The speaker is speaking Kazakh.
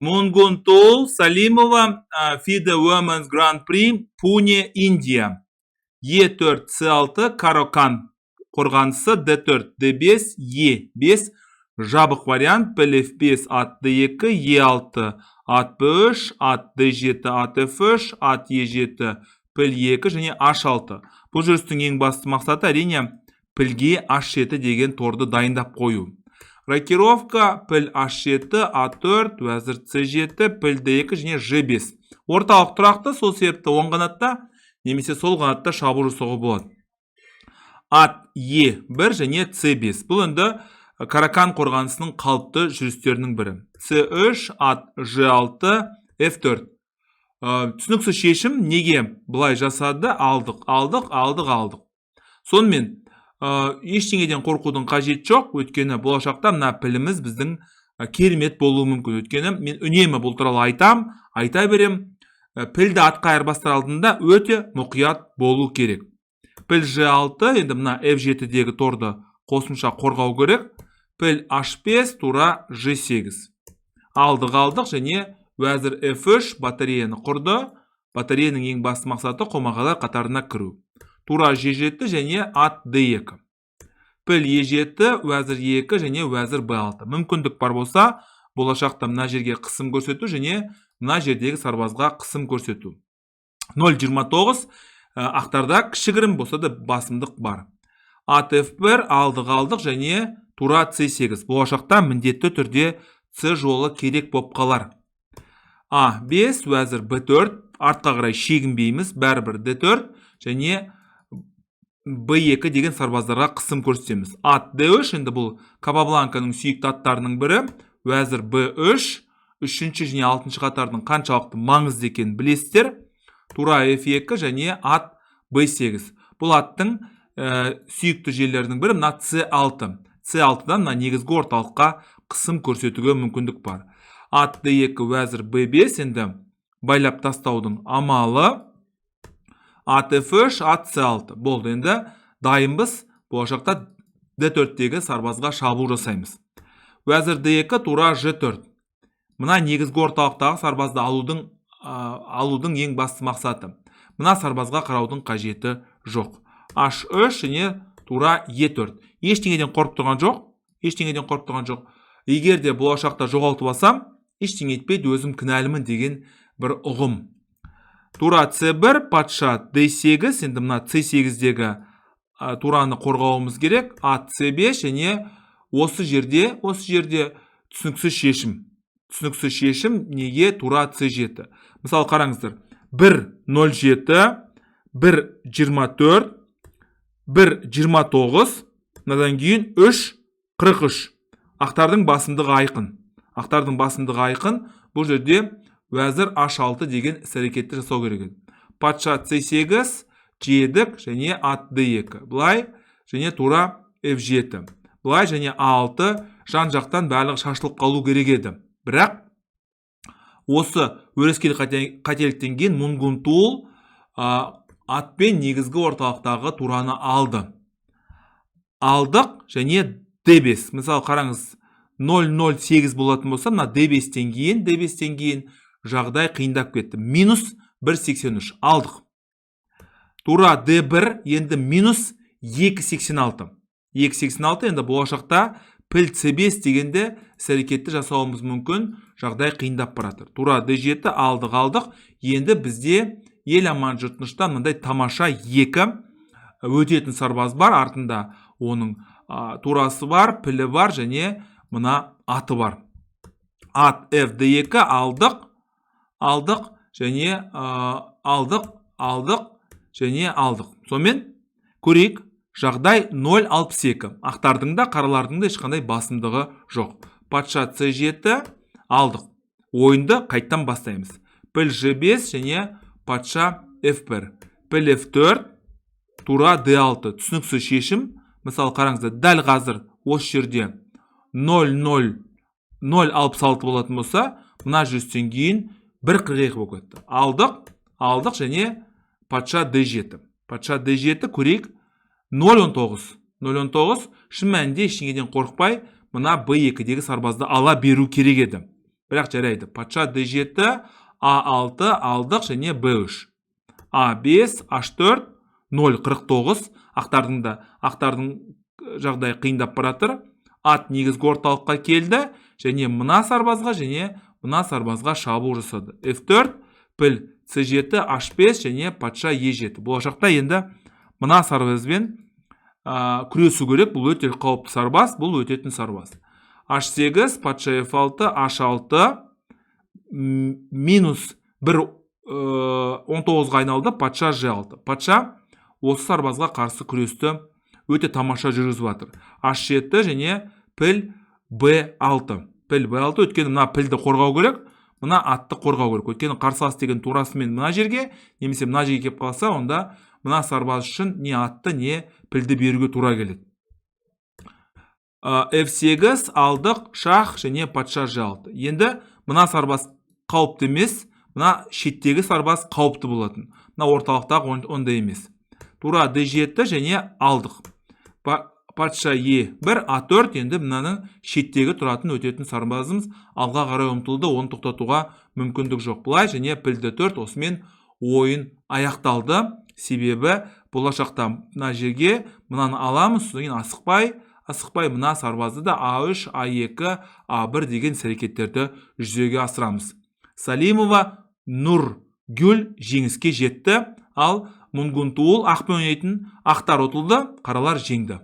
Мунгунтул Салимова, FIDE Women's Grand Prix, Пуне, Индия. Е4, С6, Карокан қорғанысы, Д4, Д5, Е5, жабық вариант, піл F5, ат Д2, Е6, ат Б3, ат Д7, ат F3, ат Е7, піл 2 және H6. Бұл жүрістің ең басты мақсаты, әрине, пілге H7 деген торды дайындап қою. Рокировка: піл H7, А4, уәзір С7, піл Д2 және Ж5. Орталық тұрақты, сол себепті оң қанатта немесе сол қанатта шабуыл жасауға болады. Ат Е1 және С5. Бұл енді Каракан қорғанысының қалыпты жүрістерінің бірі. С3, ат Ж6, F4. Түсініксіз шешім, неге бұлай жасады? Алдық, алдық, алдық, алдық. Сонымен, ештеңеден қорқудың қажеті жоқ, өйткені болашақта мына піліміз біздің керемет болуы мүмкін. Өйткені мен үнемі бұл туралы айтам, айта берем. Пілді атқа айырбастар алдында өте мұқият болу керек. Піл Ж6, енді мына F7-дегі торды қосымша қорғау керек. Піл H5, тура Ж8. Алдық, алдық және уәзір F3 батареяны құрды. Батареяның ең басты мақсаты — қомағайлар қатарына кіру. Тура Ж7 және ат Д2. Піл Е7, уәзір Е2 және уәзір Б6. Мүмкіндік бар болса, болашақта мына жерге қысым көрсету және мына жердегі сарбазға қысым көрсету. 0.29, ақтарда кішігірім болса да басымдық бар. Ат F1, алдық, алдық және тура C8. Болашақта міндетті түрде C жолы керек боп қалар. А5, уәзір Б4, артқа қарай шегінбейміз, бәрібір Д4 және Б2 деген сарбаздарға қысым көрсетеміз. Ат Д3, енді бұл Капабланканың сүйікті аттарының бірі, уәзір Б3, үшінші және алтыншы қатардың қаншалықты маңызды екенін білесіздер. Тура F2 және ат B8. Бұл аттың сүйікті жерлерінің бірі мына C6. C6-дан мына негізгі орталыққа қысым көрсетуге мүмкіндік бар. Ат D2, уәзір B5, енді байлап тастаудың амалы. Ат F3, ат C6. Болды, енді дайынбыз. Болашақта D4-тегі сарбазға шабуыл жасаймыз. Уәзір D2, тура Ж4. Мына негізгі орталықтағы сарбазды алудың ең басты мақсаты. Мына сарбазға қараудың қажеті жоқ. H3 және тура E4. Ештеңеден қорқып тұрған жоқ. Ештеңеден қорқып тұрған жоқ. Егер де болашақта жоғалтып алсам, ештеңе етпейді, өзім кінәлімін деген бір ұғым. Тура C1, патша D8, енді мына C8-дегі тураны қорғауымыз керек. Ат C5 және осы жерде түсініксіз шешім. Түсініксіз шешім, неге тура C7? Мысалы, қараңыздар. 1.07, 1.24, 1.29, мынадан кейін 3.43. Ақтардың басымдығы айқын. Ақтардың басымдығы айқын. Бұл жерде уәзір H6 деген іс әрекетті жасау керек еді. Патша C8, жедік және ат D2. Былай және тура F7. Былай және A6, жан жақтан барлығы шашылып қалу керек еді. Бірақ осы өрескел қателіктен кейін Мунгунтул атпен негізгі орталықтағы тураны алды. Алдық және D5. Мысалы, қараңыз, 0.08 болатын болса, мына D5-тен кейін жағдай қиындап кетті. Минус 1.83 алдық. Тура D1, енді минус 2.86. 2.86, енді болашақта піл C5 дегенде іс әрекетті жасауымыз мүмкін, жағдай қиындап бара жатыр. Тура D7, алдық, алдық. Енді бізде ел аман, жұрт тынышта мынандай тамаша екі өтетін сарбаз бар, артында оның турасы бар, пілі бар және мына аты бар. Ат F D2, алдық, алдық және алдық, алдық және алдық. Сонымен, көрейік, жағдай 0.62. Ақтардың да, қаралардың да ешқандай басымдығы жоқ. Патша C7, алдық. Ойынды қайттан бастаймыз. Піл G5 және патша F1. Піл F4, тура D6. Түсініксіз шешім. Мысалы, қараңыздар, дәл қазір осы жерде 0.0 0.66 болатын болса, мына жүрістен кейін 1.42 болып кетті. Алдық, алдық және патша D7. Патша D7, көрейік, 0.19. 0.19, шын мәнінде ештеңеден қорықпай, мына B2-дегі сарбазды ала беру керек еді. Бірақ жарайды. Патша D7, A6 алдық және B3. A5, H4, 0.49. Ақтардың жағдайы қиындап бара жатыр. Ат негізгі орталыққа келді және мына сарбазға, және мына сарбазға шабуыл жасады. F4, піл C7, H5 және патша E7. Болашақта енді мына сарбазбен күресу керек. Бұл өте қауіпті сарбаз, бұл өтетін сарбаз. H8, патша F6, H6, минус 1, 19-ға айналды, патша G6. Патша осы сарбазға қарсы күресті өте тамаша жүргізіп жатыр. H7 және піл B6. Піл B6, өйткені мына пілді қорғау керек, мына атты қорғау керек. Өйткені қарсылас деген турасымен мына жерге немесе мына жерге келіп қалса, онда мына сарбаз үшін не атты, не пілді беруге тура келеді. F8 алдық, шах және патша G6. Енді мына сарбаз қауіпті емес, мына шеттегі сарбаз қауіпті болатын. Мына орталықтағы ондай емес. Тура D7 және алдық. Патша E1, A4. Енді мынаның шеттегі тұратын, өтетін сарбазымыз алға қарай ұмтылды, оны тоқтатуға мүмкіндік жоқ. Былай және піл D4. Осымен ойын аяқталды. Себебі болашақта мына жерге мынаны аламыз, содан кейін асықпай, асықпай мына сарбазды да А3, А2, А1 деген іс әрекеттерді жүзеге асырамыз. Салимова Нұргүл жеңіске жетті, ал Мұнгунтуул, ақпен ойнайтын, ақтар ұтылды, қаралар жеңді.